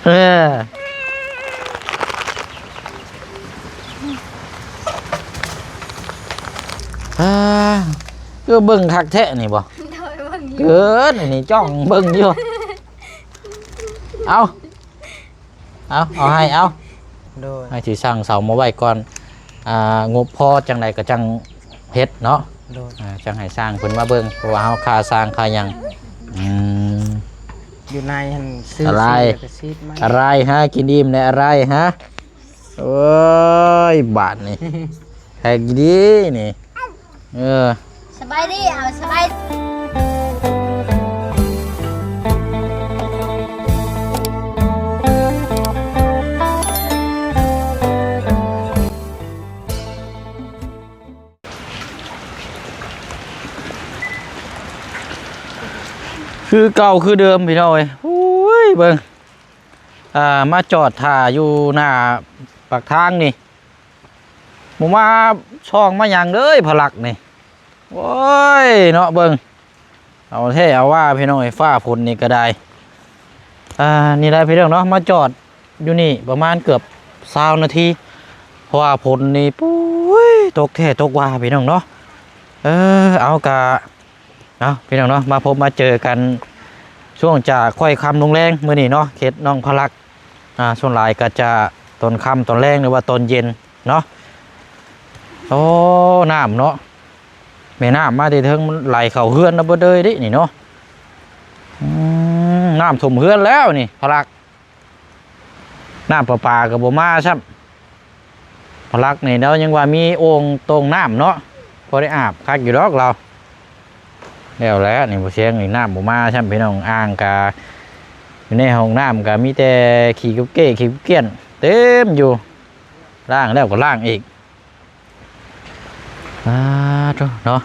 ເອີ ອ່າ ຄືເບິ່ງຄັກແທ້ນີ້ບໍ່? ໂດຍ ເບິ່ງຢູ່ ເກີນ ອັນນີ້ຈ້ອງເບິ່ງຢູ່. ເອົາ ເອົາ ເອົາໃຫ້ ເອົາ ໂດຍ ໃຫ້ຊິສັ່ງເສົາມາໄວ້ກ່ອນ ອ່າ ງົບພໍຈັ່ງໃດກໍຈັ່ງເຮັດເນາະ ໂດຍ ອ່າ ຈັ່ງໃຫ້ຊ່າງເພິ່ນມາເບິ່ງ ເພາະວ່າເຮົາຄ່າຊ່າງຄ່າຫຍັງ ອືມ ຢູ່ໃນຫັ້ນ ຊື້ ອາໄລ ຊື້ແລ້ວກໍຊີດມາ ອາໄລ ຫາກິນອີ່ມແດ່ ອາໄລ ຫາ ໂອ້ຍ ບາດນີ້ ແຮງດີນີ້ ເອີ ສະບາຍດີ ເອົາ ສະບາຍ ຄືເກົ່າຄືເດີມພີ່ນ້ອງເອີຍ. ໂອ້ຍ ເບິ່ງ ອ່າ ມາຈອດຖ້າຢູ່ໜ້າປາກທາງນີ້ ບໍ່ມາຊ່ອງມາຫຍັງເລີຍ ພະລັກນີ້. ໂອ້ຍ ເນາະ ເບິ່ງ ເອົາແທ້ເອົາວ່າພີ່ນ້ອງເອີຍ ຟ້າຝົນນີ້ກໍໄດ້. ອ່າ ນີ້ແຫຼະພີ່ນ້ອງເນາະ ມາຈອດຢູ່ນີ້ປະມານເກືອບຊາວນາທີ ເພາະວ່າຝົນນີ້ ປຸ້ຍ ຕົກແທ້ຕົກວ່າພີ່ນ້ອງເນາະ. ເອີ ເອົາ ກະ ເອົາ ພີ່ນ້ອງເນາະ ມາພົບມາເຈີກັນຊ່ວງຈາກຄ່ອຍຄ່ຳລົງແລງມື້ນີ້ເນາະ ເຂດໜອງພະລັກ ອ່າ ສ່ວນຫຼາຍກໍຈະຕອນຄ່ຳຕອນແລງ ຫຼືວ່າຕອນເຢັນເນາະ. ໂອ້ ນ້ຳເນາະ ແມ່ນ້ຳມາແຕ່ເທິງ ມັນໄຫຼເຂົ້າເຮືອນລະເບິດເລີຍເດ້ນີ້ເນາະ. ອືມ ນ້ຳຖ້ວມເຮືອນແລ້ວນີ້ ພະລັກ ນ້ຳປະປາກໍບໍ່ມາຊ້ຳ. ພະລັກນີ້ລາວຍັງວ່າມີໂອ່ງໂຕ່ງນ້ຳເນາະ ພໍໄດ້ອາບຄັກຢູ່ດອກລາວ. ແລ້ວແຫຼະນີ້ ບໍ່ສຽງນີ້ ນ້ຳບໍ່ມາຊ້ຳພີ່ນ້ອງ. ອ່າງກະຢູ່ໃນຫ້ອງນ້ຳກະມີແຕ່ຂີ້ກົບເກ້ຂີ້ກົບກ້ຽນເຕັມຢູ່ ລ້າງແລ້ວກໍລ້າງອີກ. ອ່າ ໂທ້ເນາະ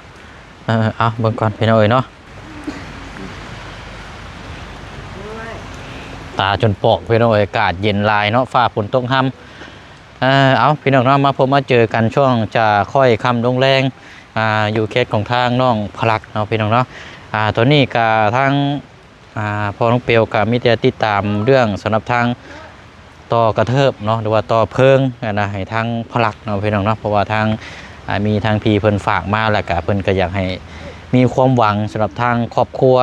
ເອີ ເອົາ ເບິ່ງກ່ອນພີ່ນ້ອງເອີຍເນາະ. ຕາຈົນປອກພີ່ນ້ອງເອີຍ ອາກາດເຢັນຫຼາຍເນາະ ຟ້າຝົນຕົກຮຳ. ເອີ ເອົາ ພີ່ນ້ອງເນາະ ມາພົບມາເຈີກັນຊ່ວງຈະຄ່ອຍຄ່ຳລົງແລງ ອ່າ ຢູ່ເຂດຂອງທາງໜອງພະລັກເນາະ ພີ່ນ້ອງເນາະ. ອ່າ ຕອນນີ້ກະທາງ ອ່າ ພໍ່ນ້ອງເປວກໍມີແຕ່ຕິດຕາມເລື່ອງສຳລັບທາງຕໍ່ກະເທີບເນາະ ຫຼືວ່າຕໍ່ເພີງຫັ້ນນະ ໃຫ້ທາງພະລັກເນາະ ພີ່ນ້ອງເນາະ. ເພາະວ່າທາງ ອ່າ ມີທາງພີ່ເພິ່ນຝາກມາ ແລ້ວກະເພິ່ນກໍຢາກໃຫ້ມີຄວາມຫວັງສຳລັບທາງຄອບຄົວ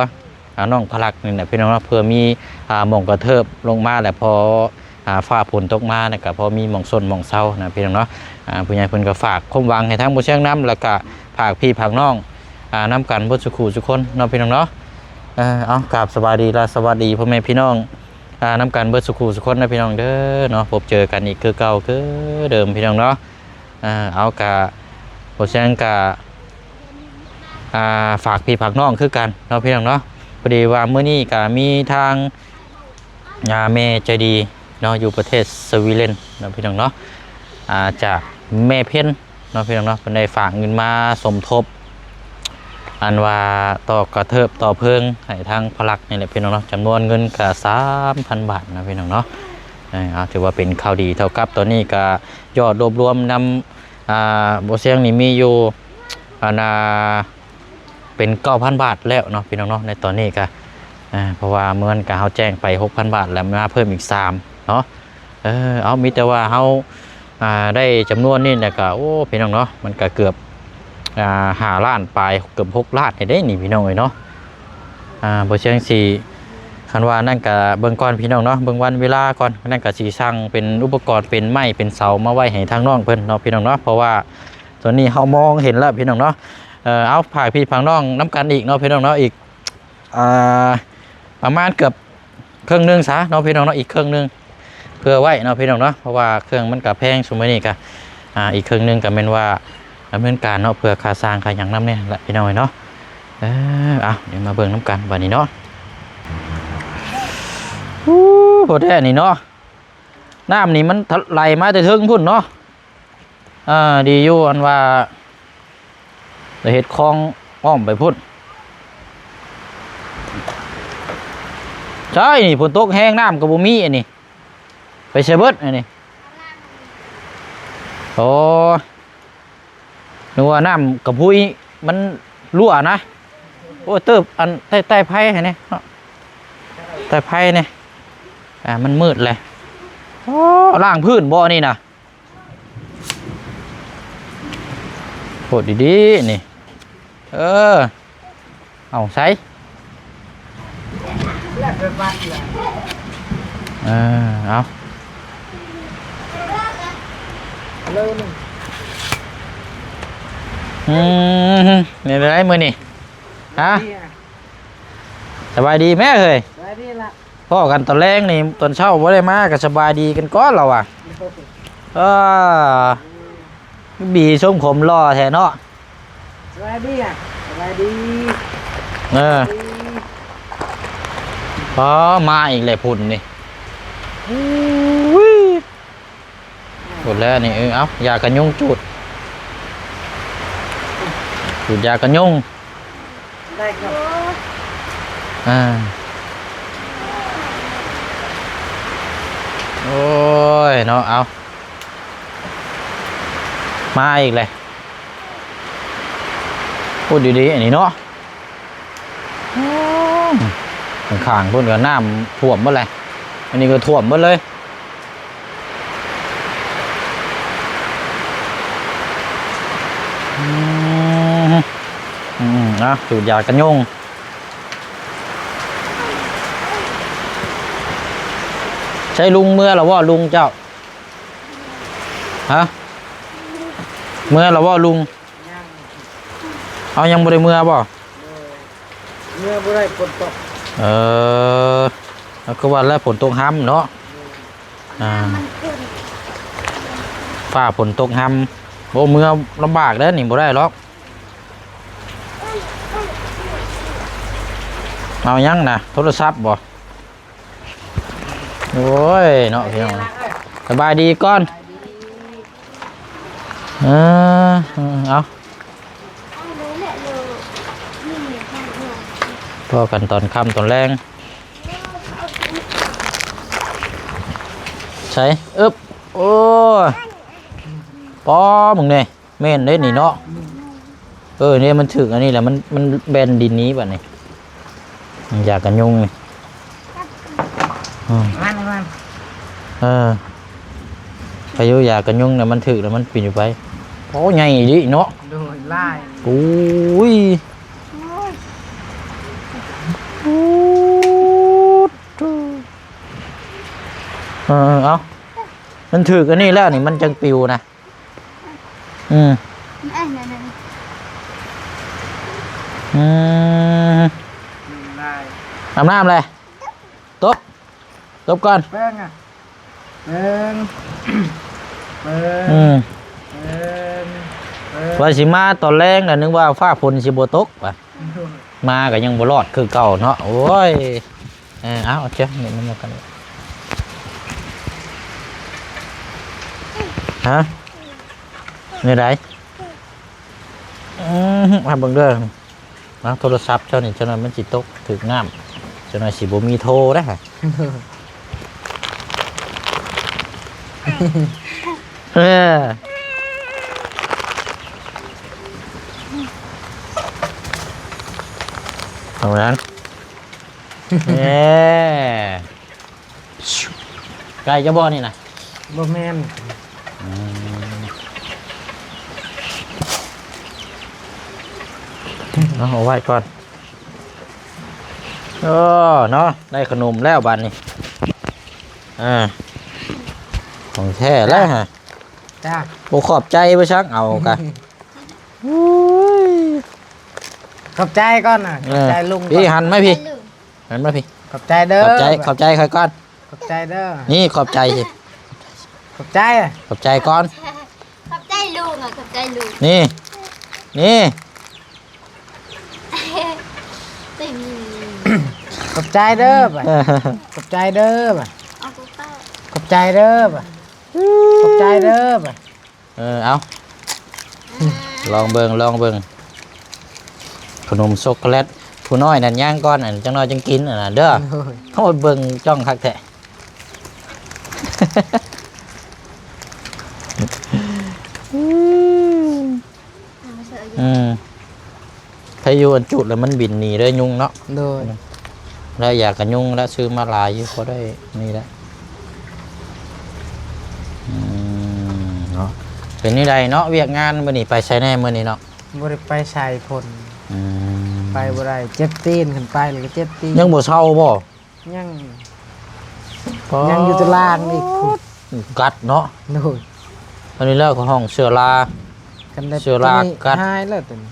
ອ່າ ນ້ອງພະລັກນີ້ແຫຼະ ພີ່ນ້ອງເນາະ ເພື່ອມີ ອ່າ ໝ່ອງກະເທີບລົງມາ ແລ້ວພໍ ອ່າ ຟ້າຝົນຕົກມານະ ກໍພໍມີໝ່ອງຊົນໝ່ອງເຊົານະ ພີ່ນ້ອງເນາະ. ອ່າ ຜູ້ໃຫຍ່ເພິ່ນກໍຝາກຄວາມຫວັງໃຫ້ທາງບໍ່ຊຽງນຳ ແລ້ວກໍຝາກພີ່ຝາກນ້ອງ ອ່າ ນຳກັນເບິດສູ່ຄູ່ສູ່ຄົນເນາະ ພີ່ນ້ອງເນາະ. ເອີ ເອົາ ກາບສະບາຍດີ ແລະ ສະຫວັດດີພໍ່ແມ່ພີ່ນ້ອງ ອ່າ ນຳກັນເບິດສູ່ຄູ່ສູ່ຄົນນະ ພີ່ນ້ອງເດີເນາະ. ພົບເຈີກັນອີກຄືເກົ່າຄືເດີມ ພີ່ນ້ອງເນາະ. ອ່າ ເອົາ ກະ ບໍ່ຊຽງກະ ອ່າ ຝາກພີ່ຝາກນ້ອງຄືກັນເນາະ ພີ່ນ້ອງເນາະ. ພໍດີວ່າມື້ນີ້ກະມີທາງ ອ່າ ແມ່ໃຈດີເນາະ ຢູ່ປະເທດສະວີເລັນເນາະ ພີ່ນ້ອງເນາະ ອ່າ ຈາກແມ່ເພັນເນາະ ພີ່ນ້ອງເນາະ. ເພິ່ນໄດ້ຝາກເງິນມາສົມທົບ ອັນວ່າຕໍ່ກະເທີບຕໍ່ເພີງໃຫ້ທາງພະລັກນີ້ແຫຼະ ພີ່ນ້ອງເນາະ. ຈຳນວນເງິນກະສາມພັນບາດນະ ພີ່ນ້ອງເນາະ. ເອີ ເອົາ ຖືວ່າເປັນຂ່າວດີເທົ່າກັບ ຕອນນີ້ກະຍອດລວບລວມນຳ ອ່າ ບໍ່ຊຽງນີ້ມີຢູ່ ອັນ ອ່າ ເປັນເກົ້າພັນບາດແລ້ວເນາະ ພີ່ນ້ອງເນາະ. ໃນຕອນນີ້ກະ ເພາະວ່າເມື່ອນັ້ນກະເຮົາແຈ້ງໄປຫົກພັນບາດ ແລ້ວມາເພີ່ມອີກສາມເນາະ. ເອີ ເອົາ ມີແຕ່ວ່າເຮົາ ອ່າ ໄດ້ຈຳນວນນີ້ແລ້ວກະ ໂອ້ ພີ່ນ້ອງເນາະ ມັນກະເກືອບ ອ່າ ຫ້າລ້ານປາຍ ເກືອບຫົກລ້ານນີ້ເດ້ນີ້ ພີ່ນ້ອງເອີຍເນາະ. ອ່າ ບໍ່ຊຽງຊິ ຄັນວ່ານັ້ນກະເບິ່ງກ່ອນ ພີ່ນ້ອງເນາະ ເບິ່ງວັນເວລາກ່ອນ. ນັ້ນກະຊິສັ່ງເປັນອຸປະກອນ ເປັນໄມ້ເປັນເສົາມາໄວ້ໃຫ້ທາງນ້ອງເພິ່ນເນາະ ພີ່ນ້ອງເນາະ ເພາະວ່າ ຕອນນີ້ເຮົາມອງເຫັນແລ້ວ ພີ່ນ້ອງເນາະ. ເອີ ເອົາ ຝາກພີ່ຝາກນ້ອງນຳກັນອີກເນາະ ພີ່ນ້ອງເນາະ. ອີກ ອ່າ ປະມານເກືອບເຄິ່ງໜຶ່ງຊະເນາະ ພີ່ນ້ອງເນາະ. ອີກເຄິ່ງໜຶ່ງເພື່ອໄວ້ເນາະ ພີ່ນ້ອງເນາະ ເພາະວ່າເຄື່ອງມັນກະແພງ ຊຸມມື້ນີ້ກະ ອ່າ ອີກເຄິ່ງໜຶ່ງກະແມ່ນວ່າດຳເນີນການເນາະ ເພື່ອຄ່າສ້າງຄ່າຫຍັງນຳແດ່ລະ ພີ່ນ້ອງເອີຍເນາະ. ເອີ ເອົາ ດຽວມາເບິ່ງນຳກັນບາດນີ້ເນາະ. ໂອ້ ພໍແທ້ນີ້ເນາະ ນ້ຳນີ້ມັນໄຫຼມາແຕ່ເທິງພຸ້ນເນາະ. ອ່າ ດີຢູ່ອັນວ່າໄດ້ເຮັດຄອງອ້ອມໄປພຸ້ນ. ໃຊ່ ນີ້ຝົນຕົກແຮງ ນ້ຳກໍບໍ່ມີ ອັນນີ້ໄປໃສເບິດ ອັນນີ້. ໂອ້ ນຶກວ່ານ້ຳກະພຸ້ຍມັນຮົ່ວນະ. ໂອ້ ເຕີບ ອັນ ໃຕ້ ໃຕ້ໄຟໃຫ້ແດ່ເນາະ ໃຕ້ໄຟນີ້. ອ່າ ມັນມືດແຫຼະ. ໂອ້ ລ້າງພື້ນບໍ່ນີ້ນະ? ໂພດດີໆ ນີ້ ເອີ ເອົາໃສ່ ເອີ ເອົາ ອືມ ເປັນໃດມື້ນີ້? ຮະ? ສະບາຍດີແມ້ເຮີ້ຍ? ສະບາຍດີລະ. ພໍ້ກັນຕອນແລງນີ້ ຕອນເຊົ້າບໍ່ໄດ້ມາກໍສະບາຍດີກັນກ່ອນລາວວ່າ. ເອີ ບີຊົມຜົມຫຼໍ່ແທ້ເນາະ. ສະບາຍດີອະ ສະບາຍດີ. ເອີ ສະບາຍດີ. ອໍ ມາອີກແລ້ວພຸ້ນນີ້. ອຸ້ຍ ພຸ້ນແລ້ວນີ້. ເອີ ເອົາ ຢາກັນຍຸງຈູດ ຈູດຢາກັນຍຸງ. ໄດ້ຄັບ ອ່າ ໂອ້ຍເນາະ. ເອົາ ມາອີກແລ້ວ. ໂອ້ ດີໆ ອັນນີ້ເນາະ. ອືມ ຂ້າງໆ ພຸ້ນກໍນ້ຳຖ້ວມເບິດແລ້ວ ອັນນີ້ກໍຖ້ວມເບິດເລີຍ. ອືມ ອືມ ອ່ະ ສູດຢາກັນຍຸງ. ໃສລຸງເມືອແລ້ວບໍ່ ລຸງເຈົ້າ? ຮະ? ເມືອແລ້ວບໍ່ລຸງ? ຍັງ. ເອົາ ຍັງບໍ່ໄດ້ເມືອບໍ່? ເມືອບໍ່ໄດ້ ຝົນຕົກ. ເອີ ກໍຄືວ່າແລ້ວ ຝົນຕົກຮຳເນາະ. ອ່າ ຟ້າຝົນຕົກຮຳ. ໂອ້ ເມືອລຳບາກເດ້ນີ້ ບໍ່ໄດ້ດອກ. ເອົາຫຍັງນະ? ໂທລະສັບບໍ່? ໂອ້ຍເນາະ ພີ່ນ້ອງ ສະບາຍດີກ່ອນ. ເອີ ເອົາ ພໍ້ກັນຕອນຄ່ຳຕອນແລງ. ໃສ ອຶບ ໂອ້ຍ ປໍ ມຶງນີ້ ແມ່ນເດ້ນີ້ເນາະ. ເອີ ນີ້ມັນຖືກອັນນີ້ແຫຼະ ມັນ ມັນແບນດິນນີ້ບັດນີ້ ຢາກັນຍຸງນີ້. ອືມ ມານີ້ ມາ ເອີ ພາຍຸຢາກັນຍຸງນະ ມັນຖືກແລ້ວມັນປິ່ນໄປ. ໂອ້ ໃຫຍ່ອີ່ຫຼີເນາະ. ໂດຍ ຫຼາຍ. ໂອ້ຍ ເອີ ເອົາ ມັນຖືກອັນນີ້ແລ້ວນີ້ ມັນຈັ່ງປິວນະ. ອືມ ອືມ ອາບນ້ຳແລ້ວ ຕົບ ຕົບກ່ອນ ເບິ່ງ ອະ ເບິ່ງ ເບິ່ງ ອືມ ເບິ່ງ ເບິ່ງ ວ່າຊິມາຕອນແລງນະ ນຶກວ່າຟ້າຝົນຊິບໍ່ຕົກວ່າ. ມາກໍຍັງບໍ່ລອດຄືເກົ່າເນາະ. ໂອ້ຍ ເອີ ເອົາ ເອົາເຈົ້ານີ້ນຳກັນ. ຮະ? ແນວໃດ? ອືມ ໃຫ້ເບິ່ງເດີ. ເອົາ ໂທລະສັບເຈົ້ານີ້ ຈັກໜ່ອຍມັນຊິຕົກ ຖືກນ້ຳ ຈັກໜ່ອຍຊິບໍ່ມີໂທໄດ໋. ເອີ ເອົານັ້ນ ເອີ ໄກ່ຈະບໍ່ນີ້ນະ? ບໍ່ແມ່ນ. ອືມ ເອົາ ເອົາໄວ້ກ່ອນ. ເອີ ເນາະ ໄດ້ຂະໜົມແລ້ວບາດນີ້. ອ່າ ຂອງແທ້ແລ້ວຮະ. ຈ້າ ໂອ້ ຂອບໃຈໄປຊັກເອົາກະ. ໂອ້ຍ ຂອບໃຈກ່ອນນະ. ເອີ ຂອບໃຈລຸງກ່ອນ. ພີ່ ຫັນມາພີ່ ຫັນມາພີ່. ຂອບໃຈເດີ. ຂອບໃຈ ຂອບໃຈຂ້ອຍກ່ອນ. ຂອບໃຈເດີ. ນີ້ຂອບໃຈຊິ. ຂອບໃຈ ຂອບໃຈກ່ອນ. ຂອບໃຈລຸງອະ ຂອບໃຈລຸງ. ນີ້ ນີ້ ຂອບໃຈເດີບາດ. ຂອບໃຈເດີບາດ. ຂອບໃຈເດີບາດ. ຂອບໃຈເດີບາດ. ເອີ ເອົາ ລອງເບິ່ງ ລອງເບິ່ງ ຂະໜົມຊັອກໂກແລັດ. ຜູ້ນ້ອຍນັ້ນຍ່າງກ່ອນ ອັນຈັກໜ້ອຍຈຶ່ງກິນ ອັນນັ້ນເດີ. ໂອ້ຍ ໂອ້ຍ ເບິ່ງຈ້ອງຄັກແທ້. ອືມ ໃຜຢູ່ອັນຈຸດແລ້ວມັນບິນໜີເດີຍຸງເນາະ. ໂດຍ. ແລ້ວຢາກັນຍຸງແລ້ວຊື້ມາຫຼາຍຢູ່ ພໍໄດ້ນີ້ແຫຼະ. ອືມ ເນາະ ເປັນແນວໃດເນາະ ວຽກງານມື້ນີ້ ໄປໃສແດ່ມື້ນີ້ເນາະ? ບໍ່ໄດ້ໄປໃສພຸ້ນ. ອືມ ໄປບໍ່ໄດ້ ເຈັບຕີນ ຄັນໄປແລ້ວກໍເຈັບຕີນ. ຍັງບໍ່ເຊົາບໍ່? ຍັງ ປາດ ຍັງຢູ່ຕາລ່າງອີກພຸ້ນ ກັດເນາະ. ໂດຍ ອັນນີ້ແລ້ວກໍຫ້ອງເຊື້ອລາ ຄັນໄດ້ ເຊື້ອລາກັດ ຫາຍແລ້ວຕົວນີ້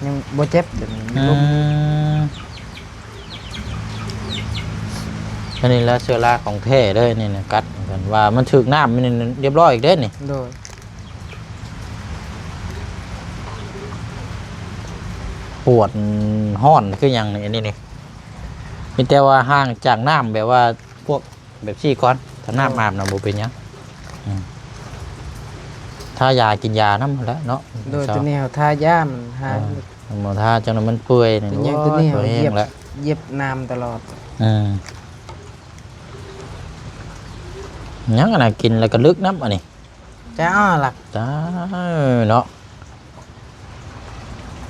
ຍັງບໍ່ເຈັບຕົວນີ້. ອືມ ອັນນີ້ແຫຼະເຊື້ອລາຂອງແທ້ເດ້ນີ້ນະ ກັດ ຄັນວ່າມັນຖືກນ້ຳນີ້ລຽບຮ້ອຍອີກເດ້ນີ້. ໂດຍ ປວດຮ້ອນຄືຫຍັງນີ້ ອັນນີ້ນີ້ ມີແຕ່ວ່າຫ່າງຈາກນ້ຳ ແບບວ່າພວກ ແບບຊີ້ກ່ອນ ຖ້ານ້ຳ ໂດຍ ອາບນະບໍ່ເປັນຫຍັງ. ອືມ ທາຢາກິນຢານຳຫັ້ນແຫຼະເນາະ. ໂດຍ ເຈົ້າ ຕົວນີ້ເຮົາທາຢາມັນຫາຍ. ເອີ ໝໍທາຈັ່ງນັ້ນມັນເປື່ອຍນີ້. ເປັນຫຍັງ ໂອ້ຍ ຕົວນີ້ເຮົາຢຽບ ແລ້ວ ຢຽບນ້ຳຕະຫຼອດ. ອືມ ຫຍັງອັນນັ້ນ ກິນແລ້ວກໍລຶກນຳອັນນີ້. ເຈົ້າລະ ຕາຍເນາະ.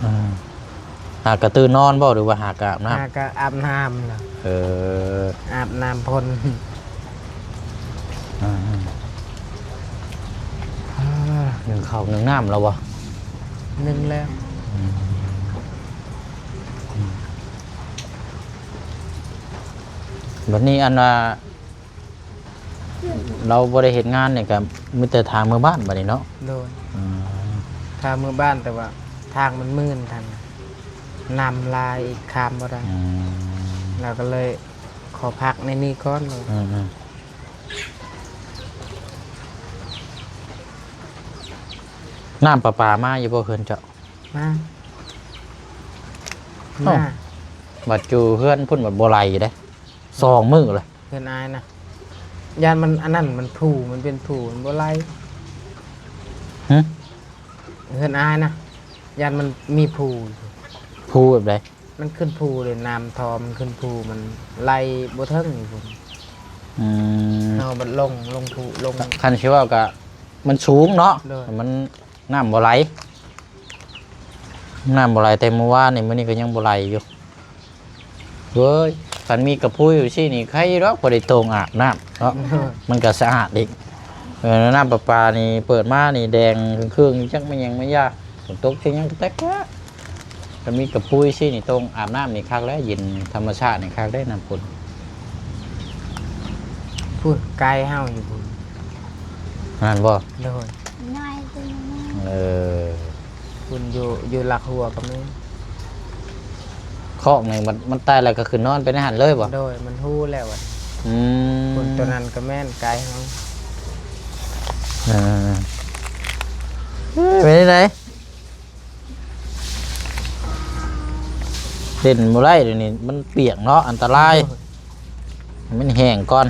ອືມ ຫາກະຕື່ນນອນບໍ່ ຫຼືວ່າຫາກະອາບນ້ຳ? ຫາກະອາບນ້ຳລະ. ເອີ ອາບນ້ຳພົ່ນ. ອືມ ອືມ ໜຶ້ງເຂົ້າໜຶ້ງນ້ຳແລ້ວບໍ່? ໜຶ້ງແລ້ວ. ອືມ ອືມ ບັດນີ້ອັນວ່າ ລາວບໍ່ໄດ້ເຮັດງານນີ້ກໍມີແຕ່ຖ້າເມືອບ້ານບັດນີ້ເນາະ. ໂດຍ ອືມ ຖ້າເມືອບ້ານ ແຕ່ວ່າທາງມັນມື່ນທັນ ນ້ຳຫຼາຍອີກ ຂ້າມບໍ່ໄດ້. ອືມ ລາວກໍເລີຍຂໍພັກໃນນີ້ກ່ອນ. ອືມ ອືມ ນ້ຳປະປາມາຢູ່ບໍ່ເຮືອນເຈົ້າ? ມາ ເອົ້າ ມາ ບັດຢູ່ເຮືອນພຸ້ນບັດບໍ່ໄຫຼເດ້ ສອງມື້ລະ. ເຮືອນອ້າຍນະ ຢ້ານມັນອັນນັ້ນ ມັນພູ ມັນເປັນພູ ມັນບໍ່ໄຫຼ. ຫຶ? ເຮືອນອ້າຍນະ ຢ້ານມັນມີພູ. ພູແບບໃດ? ມັນຂຶ້ນພູເລີຍ ນ້ຳທໍ່ມັນຂຶ້ນພູ ມັນໄຫຼບໍ່ເຖິງພຸ້ນ. ອືມ ເຮົາບັດລົງ ລົງພູ ລົງ ຄັນຊິເວົ້າກະມັນສູງເນາະ. ໂດຍ ມັນ ນ້ຳບໍ່ໄຫຼ ນ້ຳບໍ່ໄຫຼແຕ່ມື້ວານນີ້ ມື້ນີ້ກໍຍັງບໍ່ໄຫຼຢູ່. ເວີຍ ຄັນມີກະພຸຍຢູ່ຊີ້ນີ້ ໃຄຢູ່ດອກ ພໍໄດ້ໂຕ່ງອາບນ້ຳເນາະ. ໂດຍ ມັນກໍສະອາດອີກ. ເອີ ນ້ຳປະປານີ້ເປີດມານີ້ແດງເຄືອງໆ ຈັກແມ່ນຫຍັງແມ່ນຢາ ຝົນຕົກຊິຍັງແຕກ. ຄັນມີກະພຸຍຊີ້ນີ້ ໂຕ່ງອາບນ້ຳນີ້ຄັກແລ້ວ ເຢັນທຳມະຊາດນີ້ຄັກເດ້ ນ້ຳຝົນ. ພຸ້ນ ໄກເຮົາຢູ່ພຸ້ນ. ນັ້ນບໍ່? ໂດຍ ນ້ອຍຕົວນ້ອຍ. ເອີ ພຸ້ນຢູ່ ຢູ່ຫຼັກຫົວກໍມີ. ຄອກນີ້ມັນ ມັນຕາຍແລ້ວກໍຂຶ້ນນອນໄປໃນຫັ້ນເລີຍບໍ່? ໂດຍ ມັນຮູ້ແລ້ວ. ອືມ ພຸ້ນ ຕົວນັ້ນກໍແມ່ນໄກເຮົາ. ເອີ ເປັນຈັ່ງໃດ? ເຫຼັ້ນບໍ່ໄດ້ດຽວນີ້ ມັນປຽກເນາະ ອັນຕະລາຍ. ໂອ້ຍ ໃຫ້ມັນແຫ້ງກ່ອນ.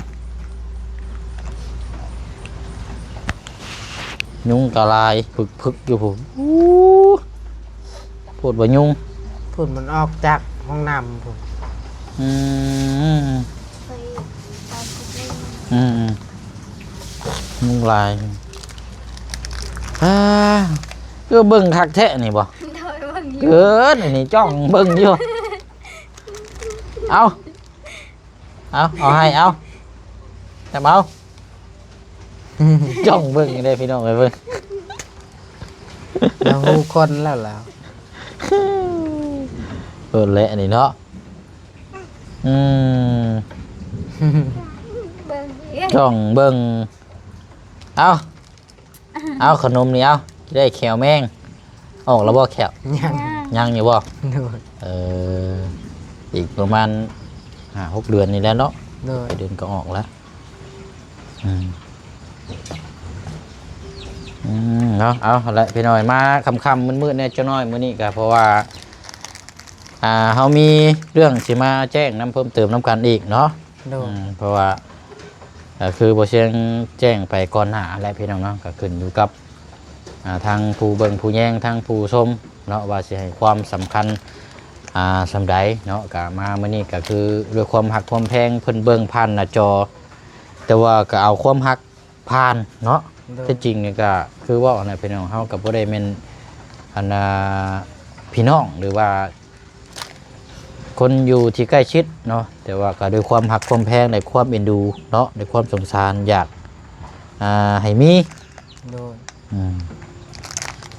ຍຸງກະຫຼາຍ ພຶກໆຢູ່ພຸ້ນ. ອູ້ ໂພດວ່າຍຸງ. ພຸ້ນ ມັນອອກຈາກຫ້ອງນ້ຳພຸ້ນ. ອືມ ໄປ ໄປ ອືມ ຍຸງຫຼາຍ. ອ້າ ຄືເບິ່ງຄັກແທ້ນີ້ບໍ່? ໂດຍ ເບິ່ງຢູ່ ເກີນອັນນີ້ ຈ້ອງເບິ່ງຢູ່. ເອົາ ເອົາ ເອົາໃຫ້ ເອົາ ຈັບເອົາ. ຈ້ອງເບິ່ງເດ້ພີ່ນ້ອງເອີຍ ເບິ່ງ ລາວຮູ້ຄົນແລ້ວ ລາວ ເອີ ແຫຼະນີ້ເນາະ. ອືມ ເບິ່ງ ຈ້ອງເບິ່ງ. ເອົາ ເອົາ ຂະໜົມນີ້ ເອົາ ຊິໄດ້ແຂ້ວແມງ. ອອກແລ້ວບໍ່ແຂ້ວ? ຍັງ ຍັງຢູ່ບໍ່? ໂດຍ ເອີ ອີກປະມານຫ້າຫົກເດືອນນີ້ແຫຼະເນາະ. ໂດຍ ເດືອນກໍອອກແລ້ວ. ອືມ ອືມ ເນາະ. ເອົາ ເອົາແຫຼະ ພີ່ນ້ອງ ມາຄ່ຳໆມືດໆແດ່ຈັກໜ້ອຍມື້ນີ້ກໍ ເພາະວ່າ ອ່າ ເຮົາມີເລື່ອງຊິມາແຈ້ງນຳເພີ່ມເຕີມນຳກັນອີກເນາະ. ໂດຍ ອືມ ເພາະວ່າ ກໍຄືບໍ່ຊຽງແຈ້ງໄປກ່ອນໜ້າແຫຼະ ພີ່ນ້ອງເນາະ ກໍຂຶ້ນຢູ່ກັບ ອ່າ ທາງຜູ້ເບິ່ງຜູ້ແຍງ ທາງຜູ້ຊົມເນາະ ວ່າຊິໃຫ້ຄວາມສຳຄັນ ອ່າ ສ່ຳໃດເນາະ. ກໍມາມື້ນີ້ກໍຄືດ້ວຍຄວາມຮັກຄວາມແພງ ເພິ່ນເບິ່ງຜ່ານໜ້າຈໍ ແຕ່ວ່າກໍເອົາຄວາມຮັກຜ່ານເນາະ. ໂດຍ ແທ້ຈິງນີ້ກໍຄືເວົ້າຫັ້ນແຫຼະ ພີ່ນ້ອງ ເຮົາກໍບໍ່ໄດ້ແມ່ນ ອັນ ອ່າ ພີ່ນ້ອງ ຫຼືວ່າ ຄົນຢູ່ທີ່ໃກ້ຊິດເນາະ ແຕ່ວ່າກໍດ້ວຍຄວາມຮັກຄວາມແພງ ແລະ ຄວາມເອັນດູເນາະ ດ້ວຍຄວາມສົງສານ ຢາກ ອ່າ ໃຫ້ມີ ໂດຍ ອືມ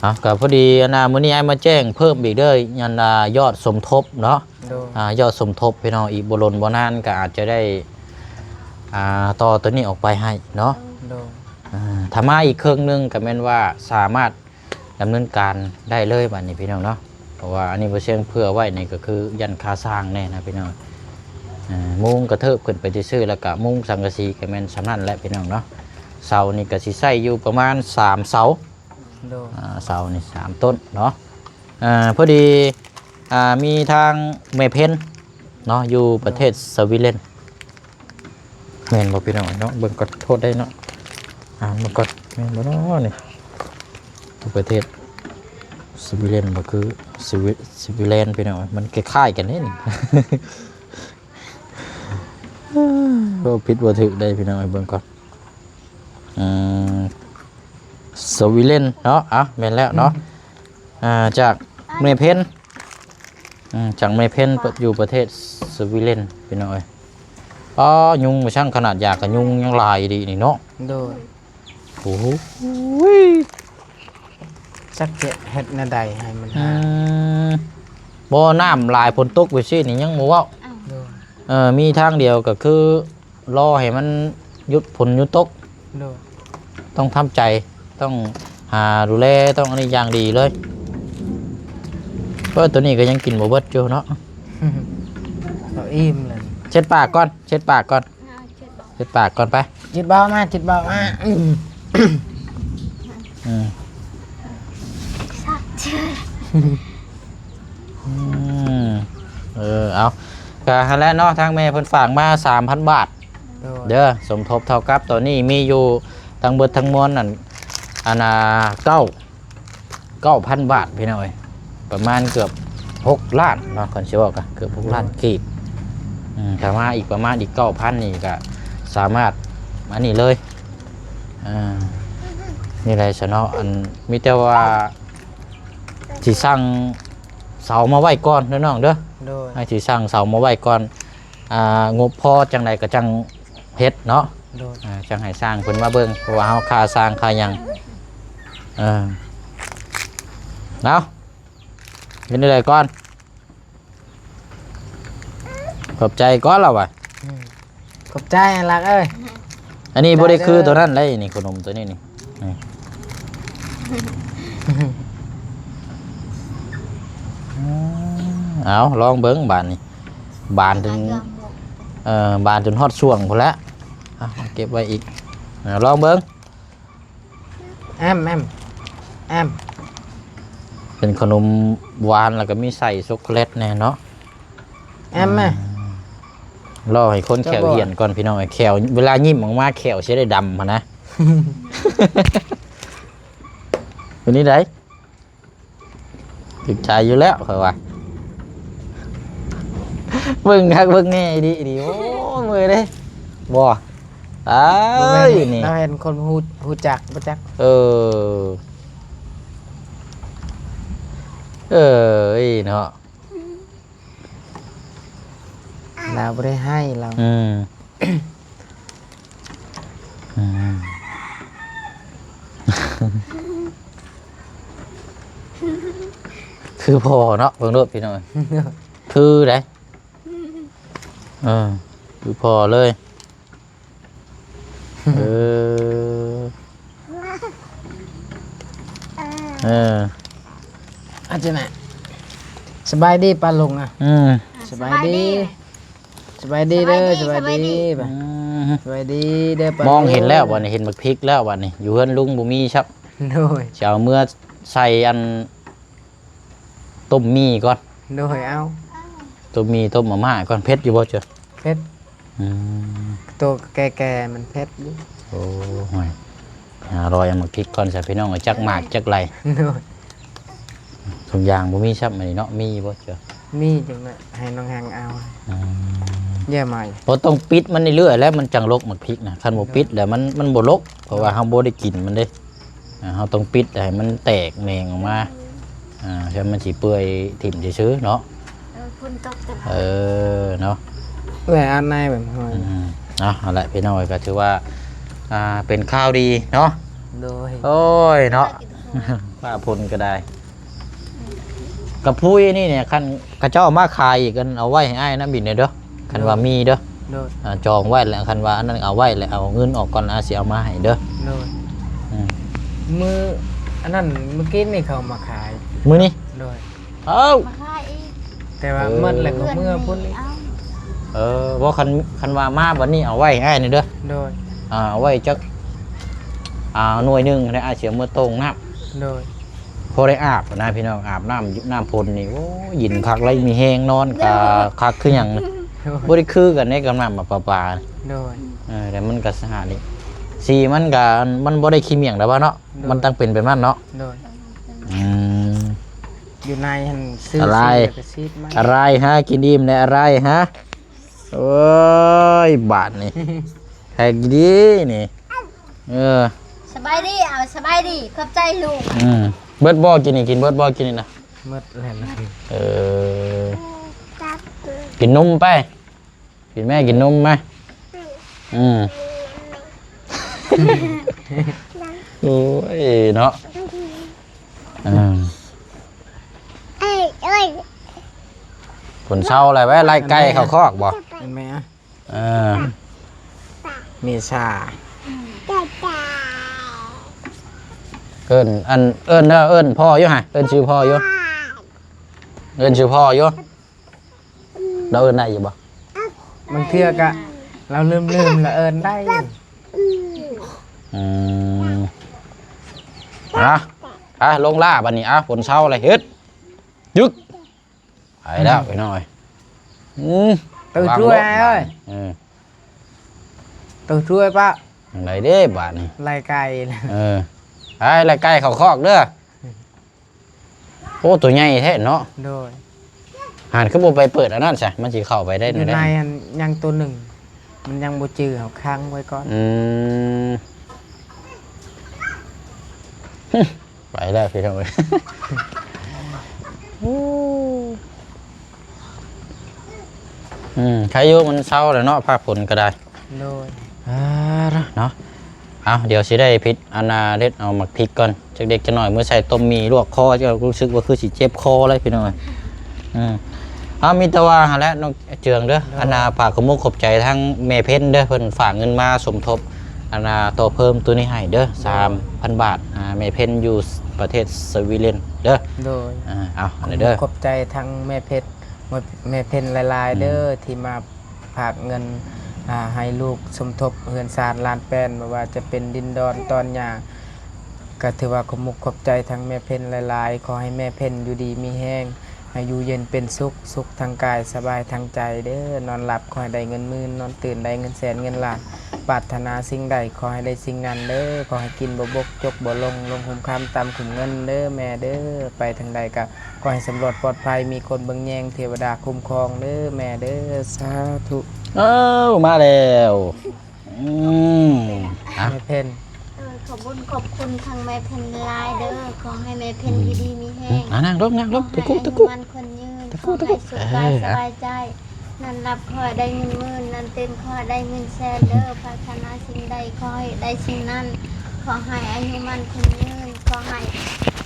ເອົາ ກໍພໍດີ ອັນນ່າ ມື້ນີ້ອ້າຍມາແຈ້ງເພີ່ມອີກເດີ ອັນນ່າ ຍອດສົມທົບເນາະ ໂດຍ ອ່າ ຍອດສົມທົບ ພີ່ນ້ອງ ອີກບໍ່ດົນບໍ່ນານກໍອາດຈະໄດ້ ອ່າ ຕໍ່ໂຕນີ້ອອກໄປໃຫ້ເນາະ ໂດຍ ອ່າ ຖ້າມາອີກເຄິ່ງໜຶ່ງກໍແມ່ນວ່າສາມາດ ດຳເນີນການໄດ້ເລີຍບາດນີ້ພີ່ນ້ອງເນາະ ເພາະວ່າອັນນີ້ບໍ່ຊຽງເພື່ອໄວ້ນີ້ກໍຄືຢ້ານຄ່າສ້າງແດ່ນະພີ່ນ້ອງ ເອີ ມຸງກະເທີບຂຶ້ນໄປຊື່ໆ ແລ້ວກະມຸງສັງກະສີກໍແມ່ນສ່ຳນັ້ນແຫຼະພີ່ນ້ອງເນາະ ເສົານີ້ກໍຊິໃຊ້ຢູ່ປະມານສາມເສົາ ໂດຍ ອ່າ ເສົານີ້ສາມຕົ້ນເນາະ ອ່າ ພໍດີ ອ່າ ມີທາງແມ່ເພັນເນາະ ຢູ່ປະເທດສະວີເລັນ ແມ່ນບໍ່ພີ່ນ້ອງເນາະ ເບິ່ງກ່ອນ ໂທດໄດ້ເນາະ ອ່ານເບິ່ງກ່ອນ ແມ່ນບໍ່ເນາະນີ້ ຢູ່ປະເທດສະວີເລັນບໍ່ ຄືສະວິ ສະວິແລນ ພີ່ນ້ອງ ມັນຄ້າຍໆກັນເດ້ນີ້ ເວົ້າຜິດບໍ່ຖືກໄດ້ພີ່ນ້ອງ ເບິ່ງກ່ອນ ອືມ ສະວີເລັນເນາະ ເອົ້າ ແມ່ນແລ້ວເນາະ ອ່າ ຈາກແມ່ເພັນ ອືມ ຈາກແມ່ເພັນ ເປີດຢູ່ປະເທດສະວີເລັນ ພີ່ນ້ອງເອີຍ ອໍ ຍຸງວ່າຊ່າງຂະໜາດຢາກະຍຸງຍັງຫຼາຍອີ່ຫຼີນີ້ເນາະ ໂດຍ ໂອ້ໂຫ ຈັກຈະເຮັດແນວໃດໃຫ້ມັນ ອື ຫາຍ ມ ບໍ່ ນ້ຳຫຼາຍ ຝົນຕົກໄປຊີ້ນີ້ຍັງບໍ່ເວົ້າ ໂດຍ ເອີ ມີທາງດຽວກໍຄື ລໍໃຫ້ມັນຢຸດຝົນຢຸດຕົກ ໂດຍ ຕ້ອງທຳໃຈ ຕ້ອງຫາດູແລ ຕ້ອງອັນນີ້ຢ່າງດີເລີຍ ເອີ ໂຕນີ້ກໍຍັງກິນບໍ່ເບິດຢູ່ເນາະ ເຂົາອີ່ມແລ້ວ ເຊັດປາກກ່ອນ ເຊັດປາກກ່ອນ ອ່າ ເຈັດບາດ ເຊັດປາກກ່ອນໄປ ຈິດເບົາມາ ຈິດເບົາມາ ອືມ ອືມ ອືມ ເອີ ເອົາ ກະຫັ້ນແຫຼະເນາະ ທາງແມ່ເພິ່ນຝາກມາສາມພັນບາດ ໂດຍ ເດີ ສົມທົບເທົ່າກັບຕອນນີ້ມີຢູ່ທັງເບິດທັງມວນນັ້ນ ອັນນ່າ ເກົ້າ ເກົ້າພັນບາດພີ່ນ້ອງເອີຍ ປະມານເກືອບຫົກລ້ານເນາະ ຄັນຊິເວົ້າກະເກືອບຫົກລ້ານ ໂດຍ ກີບ ອືມ ຖ້າມາອີກປະມານອີກເກົ້າພັນນີ້ກະສາມາດອັນນີ້ເລີຍ ອ່າ ນີ້ແຫຼະຊະເນາະ ອັນ ມີແຕ່ວ່າຊິສັ່ງເສົາມາໄວ້ກ່ອນເດີນ້ອງເດີ ໂດຍ ໃຫ້ຊິສັ່ງເສົາມາໄວ້ກ່ອນ ອ່າ ງົບພໍຈັ່ງໃດກໍຈັ່ງເຮັດເນາະ ໂດຍ ອ່າ ຈັ່ງໃຫ້ຊ່າງເພິ່ນມາເບິ່ງ ເພາະວ່າເຮົາຄ່າຊ່າງຄ່າຫຍັງ ເອີ ເອົາ ເຮັດແນວໃດກ່ອນ ຂອບໃຈກ່ອນລະວ່າ ອືມ ຂອບໃຈຫຼັກເອີຍ ອັນນີ້ບໍ່ໄດ້ຄືໂຕນັ້ນເດ້ນີ້ ຂະໜົມໂຕນີ້ນີ້ ນີ້ ເອົາ ລອງເບິ່ງບາດນີ້ ບານຈົນ ເອີ ບານຈົນຮອດຊ່ວງພຸ້ນແຫຼະ ເອົາ ເກັບໄວ້ອີກ ເອົາ ລອງເບິ່ງ ແອມ ແອມ ແອມ ເປັນຂະໜົມຫວານ ແລ້ວກໍມີໃສ່ຊັອກໂກແລັດແດ່ເນາະ ແອມ ແມ່ ອືມ ລໍໃຫ້ຄົນແຂ້ວ ເຈົ້າບໍ່ ຫ້ຽນກ່ອນພີ່ນ້ອງ ແຂ້ວ ເວລາຍິ້ມອອກມາແຂ້ວຊິໄດ້ດຳຫັ້ນນະ ເປັນນີ້ໃດ ຖືກໃຈຢູ່ແລ້ວຂ້ອຍວ່າ ເບິ່ງຄັກເບິ່ງແນ່ອີ່ດີ ອີ່ດີ ໂອ້ ເມື່ອຍເດ້ ບໍ່ ອ້າຍ ບໍ່ແມ່ນ ນີ້ ລາວເຫັນຄົນຮູ້ ຮູ້ຈັກບໍ່ຈັກ ເອີ ເອີຍ ເນາະ ລາວບໍ່ໄດ້ໃຫ້ລາວ ອືມ ອືມ ຄືພໍ່ເນາະ ເບິ່ງໂລດພີ່ນ້ອງ ຄືໃດ ເອີ ຄືພໍ່ເລີຍ ເອີ ເອີ ອາດຈະນະ ສະບາຍດີປ້າລຸງອະ ອືມ ສະບາຍດີ ສະບາຍດີເດີ ສະບາຍດີ ສະບາຍດີ ອືມ ສະບາຍດີເດີປ້າລຸງ ມອງເຫັນແລ້ວບັດນີ້ ເຫັນໝາກພິກແລ້ວບັດນີ້ ຢູ່ເຮືອນລຸງບໍ່ມີຊັບ ໂດຍ ຊິເອົາເມືອໃສ່ອັນ ຕົ້ມໝີ່ກ່ອນ ໂດຍ ເອົາ ຕົ້ມໝີ່ ຕົ້ມມາມ່າກ່ອນ ເຜັດຢູ່ບໍ່ເຈົ້າ? ເຜັດ ອືມ ໂຕແກ່ໆ ມັນເຜັດຢູ່ ໂອ້ຍ ຫາລອຍເອົາໝາກພິກກ່ອນຊະພີ່ນ້ອງເອີຍ ຈັກໝາກຈັກໄລ່ ໂດຍ ທຸກຢ່າງບໍ່ມີຊ້ຳ ອັນນີ້ເນາະ ມີບໍ່ເຈົ້າ? ມີ ຈັ່ງນັ້ນ ໃຫ້ນ້ອງແຮງເອົາ ອືມ ເຍາະໃໝ່ ບໍ່ຕ້ອງປິດມັນເລື້ອຍໆ ແລ້ວມັນຈັ່ງລົກໝາກພິກນະ ຄັນບໍ່ປິດແລ້ວມັນ ມັນບໍ່ລົກ ເພາະວ່າເຮົາບໍ່ໄດ້ກິນມັນເດ້. ອ່າ ເຮົາຕ້ອງປິດໃຫ້ມັນແຕກແໜ່ງອອກມາ ອ່າ ເພື່ອມັນຊິເປື່ອຍຖິ້ມຊື່ໆເນາະ. ໂດຍ ຝົນຕົກຕະຫຼອດ ເອີ ເນາະ ແວ່ອາບນ້ຳແບບຫ້ອຍ ອືມ ເນາະ ເອົາລະ ພີ່ນ້ອງເອີຍ ກໍຖືວ່າ ອ່າ ເປັນຂ່າວດີເນາະ ໂດຍ ໂອ້ຍ ເນາະ ຟ້າຝົນກໍໄດ້ ກະພຸ້ຍນີ້ນີ້ ຄັນເຂົາເຈົ້າເອົາມາຂາຍອີກ ອັນ ເອົາໄວ້ໃຫ້ອ້າຍນຳອີກແດ່ເດີ ຄັນວ່າມີເດີ ໂດຍ ອ່າ ຈອງໄວ້ແລ້ວ ຄັນວ່າອັນນັ້ນເອົາໄວ້ແລ້ວ ເອົາເງິນອອກກ່ອນ ອ້າຍຊິເອົາມາໃຫ້ເດີ ໂດຍ ອືມ ມື້ ອັນນັ້ນ ມື້ກີ້ນີ້ເຂົາມາຂາຍ ມື້ນີ້ ໂດຍ ເອົ້າ ມາຂາຍອີກ ແຕ່ວ່າ ເອີ ໝົດແລ້ວກໍເມືອພຸ້ນອີກ ເອີ ບໍ່ ຄັນ ຄັນວ່າມາບັດນີ້ເອົາໄວ້ໃຫ້ອ້າຍແດ່ເດີ ໂດຍ ອ່າ ເອົາໄວ້ຈັກ ອ່າ ໜ່ວຍໜຶ່ງ ແລ້ວອ້າຍຊິເອົາເມືອໂຕ່ງນ້ຳ ໂດຍ ພໍໄດ້ອາບນະພີ່ນ້ອງ ອາບນ້ຳ ນ້ຳຝົນນີ້ ໂອ້ຍ ເຢັນຄັກ ແລ້ວມີແຮງນອນກະຄັກຄືຫຍັງ ໂດຍ ບໍ່ໄດ້ຄືກັນເດ້ກັບນ້ຳປະປາ ໂດຍ ເອີ ແຕ່ມັນກະສະອາດດີ ສີມັນກະ ມັນບໍ່ໄດ້ຂີ້ໝ້ຽງດອກວ່າເນາະ ໂດຍ ມັນຕ້ອງເປັນແບບນັ້ນເນາະ ໂດຍ ອືມ ຢູ່ໃນຫັ້ນ ຊື້ ອາໄລ ຊື້ແລ້ວກໍສີດມາ ອາໄລ ຫາກິນອີ່ມແດ່ ອາໄລ ຫາ ໂອ້ຍ ບາດນີ້ ແທ້ດີນີ້ ເອີ ສະບາຍດີ ເອົາ ສະບາຍດີ ຂອບໃຈລູກ ອືມ ເບິດບໍ່ ກິນນີ້ ກິນເບິດບໍ່ ກິນນີ້ນະ ໝົດແລ້ວ ເອີ ກິນນົມໄປ ກິນແມ່ ກິນນົມໄປ ອືມ ໂອ້ຍ ເນາະ ອືມ ຝົນເຊົາແລ້ວ ໄວ້ໄລ່ໄກ່ເຂົ້າຄອກບໍ່ ແມ່ນແມ່ ເອີ ເມສາ ເອີ້ນ ອັນ ເອີ້ນເດີ ເອີ້ນພໍ່ຢູ່ຫະ ເອີ້ນຊື່ພໍ່ຢູ່ ເອີ້ນຊື່ພໍ່ຢູ່ ລາວເອີ້ນໄດ້ຢູ່ບໍ່ ບາງເທື່ອກະລາວລືມໆ ລະເອີ້ນໄດ້ ອືມ ອະ ອະ ລົງລ້າບາດນີ້ ອະ ຝົນເຊົາແລ້ວ ເຮັດ ຈຶ່ກ ໄປແລ້ວ ອືມ ພີ່ນ້ອງເອີຍ ອືມ ຕື່ນຊ່ວຍອ້າຍເອີຍ ເອີ ຕື່ນຊ່ວຍປະ ຈັ່ງໃດເດ້ບາດນີ້ ໄລ່ໄກ່ ເອີ ໄປໄລ່ໄກ່ເຂົ້າຄອກເດີ ໂອ້ ໂຕໃຫຍ່ແທ້ເນາະ ໂດຍ ຫັ້ນຄືບໍ່ໄປເປີດອັນນັ້ນຊະ ມັນຊິເຂົ້າໄປໄດ້ ຢູ່ໃນນັ້ນ ຍັງໂຕໜຶ່ງ ມັນຍັງບໍ່ຈື່ ເຮົາຂັງໄວ້ກ່ອນ ອືມ ໄປແລ້ວພີ່ນ້ອງເອີຍ ອືມ ໃຄຢູ່ ມັນເຊົາແລ້ວເນາະ ພາກຝົນກໍໄດ້ ໂດຍ ອ່າ ເນາະ ເອົາ ດຽວຊິໄດ້ພິດ ອັນນ່າ ເດັດເອົາໝາກພິກກ່ອນ ຈັກເລັກຈັກໜ້ອຍ ມື້ໃສ່ຕົ້ມໝີ່ລວກຄໍ ກໍຮູ້ສຶກວ່າຄືຊິເຈັບຄໍເລີຍພີ່ນ້ອງເອີຍ ອືມ ເອົາ ມີແຕ່ວ່າຫັ້ນແຫຼະ ນ້ອງເຈືອງເດີ ໂດຍ ອັນນ່າ ຝາກຂອບມຸກຂອບໃຈທາງແມ່ເພັນເດີ ເພິ່ນຝາກເງິນມາສົມທົບ ອັນນ່າ ຕໍ່ເພີ່ມໂຕນີ້ໃຫ້ເດີ ໂດຍ ສາມພັນບາດ ອ່າ ແມ່ເພັນຢູ່ປະເທດສະວີເດນເດີ ໂດຍ ອ່າ ເອົາ ອັນນີ້ເດີ ຂອບໃຈທາງແມ່ເພັນ ແມ່ເພັນຫຼາຍໆເດີ ອືມ ທີ່ມາຝາກເງິນ ອ່າ ໃຫ້ລູກສົມທົບເຮືອນຊານລານແປ້ນ ບໍ່ວ່າຈະເປັນດິນດອນຕອນຫຍ້າ ກໍຖືວ່າຂອບມຸກຂອບໃຈທາງແມ່ເພັນຫຼາຍໆ ຂໍໃຫ້ແມ່ເພັນຢູ່ດີມີແຮງ ໃຫ້ຢູ່ເຢັນເປັນສຸກ ສຸກທາງກາຍ ສະບາຍທາງໃຈເດີ ນອນຫຼັບຂໍໃຫ້ໄດ້ເງິນໝື່ນ ນອນຕື່ນໄດ້ເງິນແສນເງິນລ້ານ ປາດຖະໜາສິ່ງໃດຂໍໃຫ້ໄດ້ສິ່ງນັ້ນເດີ ຂໍໃຫ້ກິນບໍ່ບົກ ຈົກບໍ່ລົງ ລົງຂຸມຄຳ ຕ່ຳຂຸມເງິນເດີແມ່ເດີ ໄປທາງໃດກໍ ຂໍໃຫ້ສຳຫຼວດປອດໄພ ມີຄົນເບິ່ງແຍງ ເທວະດາຄຸ້ມຄອງເດີແມ່ເດີ ສາທຸ ເອີ ມາແລ້ວ ອືມ ອ່ະ ແມ່ເພັນ ເອີ ຂອບບຸນຂອບຄຸນທາງແມ່ເພັນຫຼາຍເດີ ຂໍໃຫ້ແມ່ເພັນ ອືມ ຢູ່ດີມີແຮງ ອ່ະ ນັ່ງລົງ ນັ່ງລົງ ຂອໃຫ້ ຕະກຸ ຕະກຸ ອາຍຸໝັ້ນຂວັນຍືນ ຕະກຸ ຕະກຸ ຂໍໃຫ້ໂຊກລາຍ ເອີ ສະບາຍໃຈ ນອນຫຼັບຂໍໃຫ້ໄດ້ເງິນໝື່ນ ນອນຕື່ນຂໍໃຫ້ໄດ້ເງິນແສນເດີ ປາດຖະໜາສິ່ງໃດຂໍໃຫ້ໄດ້ສິ່ງນັ້ນ ຂໍໃຫ້ອາຍຸໝັ້ນຂວັນຍືນ ຂໍໃຫ້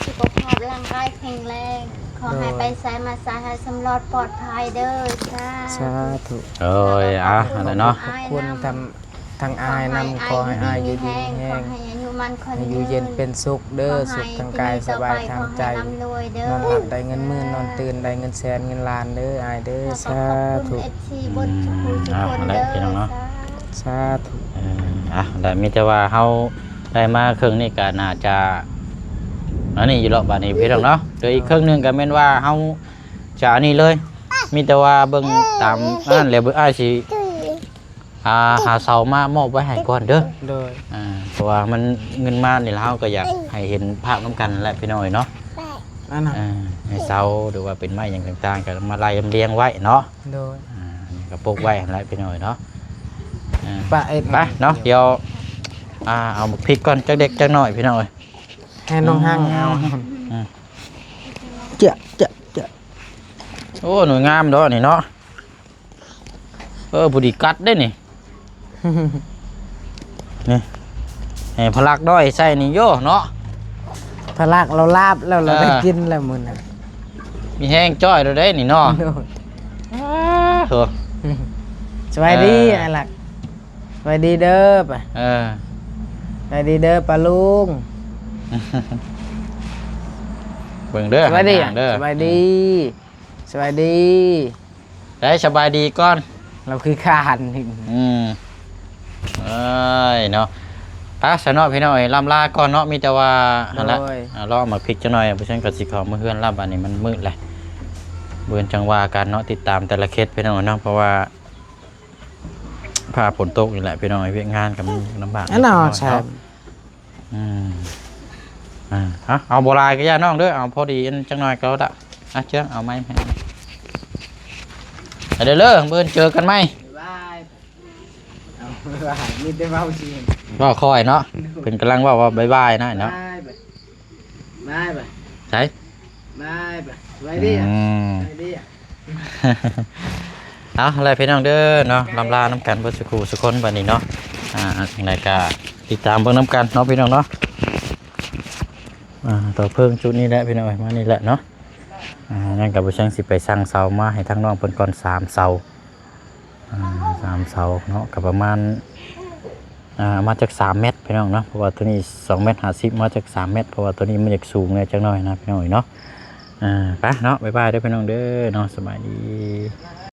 ສຸຂະພາບຮ່າງກາຍແຂງແຮງ ຂໍໃຫ້ ໂດຍ ໄປໃສມາໃສໃຫ້ສຳຫຼອດປອດໄພເດີ ສາ ສາທຸ ທຸ ໂອ້ຍ ອ່ະ ອັນນັ້ນເນາະ ຂອບຄຸນທາງ ທາງອ້າຍນຳ ຂໍໃຫ້ອ້າຍຢູ່ດີມີແຮງ ຂໍໃຫ້ອາຍຸໝັ້ນຂວັນຍືນ ໃຫ້ຢູ່ເຢັນເປັນສຸກເດີ ສຸກທາງກາຍ ສະບາຍທາງໃຈ ນອນຫຼັບໄດ້ເງິນໝື່ນ ນອນຕື່ນໄດ້ເງິນແສນເງິນລ້ານເດີ ອ້າຍເດີ ສາທຸ ເອັຟຊີ ເບິດທຸກຜູ້ທຸກຄົນເດີ ອ່ະ ນັ້ນແຫຼະ ພີ່ນ້ອງເນາະ ສາທຸ ເອີ ອ່ະ ໄດ້ ມີແຕ່ວ່າເຮົາໄດ້ມາເຄິ່ງນີ້ກໍໜ້າຈະ ອັນນີ້ຢູ່ດອກ ບາດນີ້ພີ່ນ້ອງເນາະ ເຫຼືອອີກເຄິ່ງໜຶ່ງກໍແມ່ນວ່າເຮົາຈະອັນນີ້ເລີຍ ມີແຕ່ວ່າເບິ່ງຕາມອັນນັ້ນແຫຼະ ເບິ່ງອ້າຍຊິ ອ່າ ຫາເສົາມາມອບໄວ້ໃຫ້ກ່ອນເດີ ໂດຍ ອ່າ ເພາະວ່າມັນເງິນມານີ້ລະ ເຮົາກໍຢາກໃຫ້ເຫັນພາບນຳກັນແຫຼະພີ່ນ້ອງເອີຍເນາະ ອັນນັ້ນ ເອີ ໃຫ້ເສົາ ຫຼືວ່າເປັນໄມ້ຫຍັງຕ່າງໆ ກໍມາໄລ່ລຽງໄວ້ເນາະ ໂດຍ ອ່າ ກໍປົກໄວ້ຫັ້ນແຫຼະພີ່ນ້ອງເອີຍເນາະ ອ່າ ປະເອັດ ໄປເນາະ ດຽວ ອ່າ ເອົາໝາກພິກກ່ອນ ຈັກເລັກຈັກນ້ອຍພີ່ນ້ອງເອີຍ ໃຫ້ນ້ອງຮັງເອົາ ອືມ ເຈາະ ເຈາະ ເຈາະ. ໂອ້ ໜ່ວຍງາມດອກນີ້ເນາະ. ເອີ ຜູ້ດີກັດເດ້ນີ້ ນີ້ ໃຫ້ພະລັກດ້ອຍໃສ່ນີ້ໂຍເນາະ. ພະລັກລາວລາບແລ້ວ ລາວໄດ້ ເອີ ກິນແລ້ວມື້ນັ້ນ ມີແຮງຈ້ອຍໂລດເດ້ນີ້ເນາະ. ໂດຍ ອ້າໂທ້ ສະບາຍດີ ເອີ ອ້າຍລັກ. ສະບາຍດີເດີປະ ເອີ ສະບາຍດີເດີປະລຸງ. ເບິ່ງເດີ ສະບາຍດີ ຫາຍາງເດີ ສະບາຍດີ ສະບາຍດີ. ໄດ້ສະບາຍດີກ່ອນ ລາວຄືຄານ. ອືມ ເອີຍເນາະ ໄປຊະເນາະພີ່ນ້ອງເອີຍ ລ່ຳລາກ່ອນເນາະ. ມີແຕ່ວ່າ ໂດຍ ຫັ້ນລະ ອ່າ ລໍໝາກພິກຈັກໜ່ອຍ ບໍ່ຊັ້ນກໍຊິເຂົ້າເມືອເຮືອນລະ. ບາດນີ້ມັນມືດແຫຼະ ເບິ່ງຈັ່ງວ່າກັນເນາະ ຕິດຕາມແຕ່ລະເຂດພີ່ນ້ອງເນາະ ເພາະວ່າ ຟ້າຝົນຕົກນີ້ແຫຼະພີ່ນ້ອງເອີຍ ວຽກງານກໍມີລຳບາກ ອັນນັ້ນ ເນາະ ແຊບ. ອືມ ອ່າ ເອົາ ເອົາບໍ່ຫຼາຍກໍຢ່ານ້ອງເດີ ເອົາພໍດີອັນຈັກໜ່ອຍກໍໄດ້. ອ່ະ ເຈີ ເອົາໄມ້ໃຫ້ ໄປເດີ ເດີ ມື້ອື່ນເຈີກັນໃໝ່. ບາຍບາຍ ເອົາ ບາຍບາຍ ມີແຕ່ເວົ້າຊື່ ເວົ້າຄ່ອຍເນາະ ເພິ່ນກຳລັງເວົ້າວ່າບາຍບາຍນະເນາະ. ບາຍບາຍ ບາຍບາຍ ໃສ ບາຍບາຍ ສະບາຍດີ ອືມ ສະບາຍດີ. ເອົາແຫຼະພີ່ນ້ອງເດີເນາະ ລ່ຳລານຳກັນເບິດສູ່ຄູ່ສູ່ຄົນບາດນີ້ເນາະ. ອ່າ ຈັ່ງໃດກໍຕິດຕາມເບິ່ງນຳກັນເນາະພີ່ນ້ອງເນາະ. ອ່າ ຕໍ່ເພິ່ງຈຸດນີ້ແຫຼະພີ່ນ້ອງເອີຍ ມານີ້ແຫຼະເນາະ. ອ່າ ຍັງກໍບໍ່ເຊີງຊິໄປສັ່ງເສົາມາໃຫ້ທາງນ້ອງເພິ່ນກ່ອນ ສາມເສົາ ອ່າ ສາມເສົາເນາະ ກໍປະມານ ອ່າ ມາຈັກສາມແມັດພີ່ນ້ອງເນາະ ເພາະວ່າໂຕນີ້ສອງແມັດຫ້າສິບ ມາຈັກສາມແມັດ ເພາະວ່າໂຕນີ້ມັນຢາກສູງແດ່ຈັກໜ້ອຍນະພີ່ນ້ອງເອີຍເນາະ. ອ່າ ໄປເນາະ ບາຍບາຍເດີພີ່ນ້ອງເດີເນາະ ສະບາຍດີ.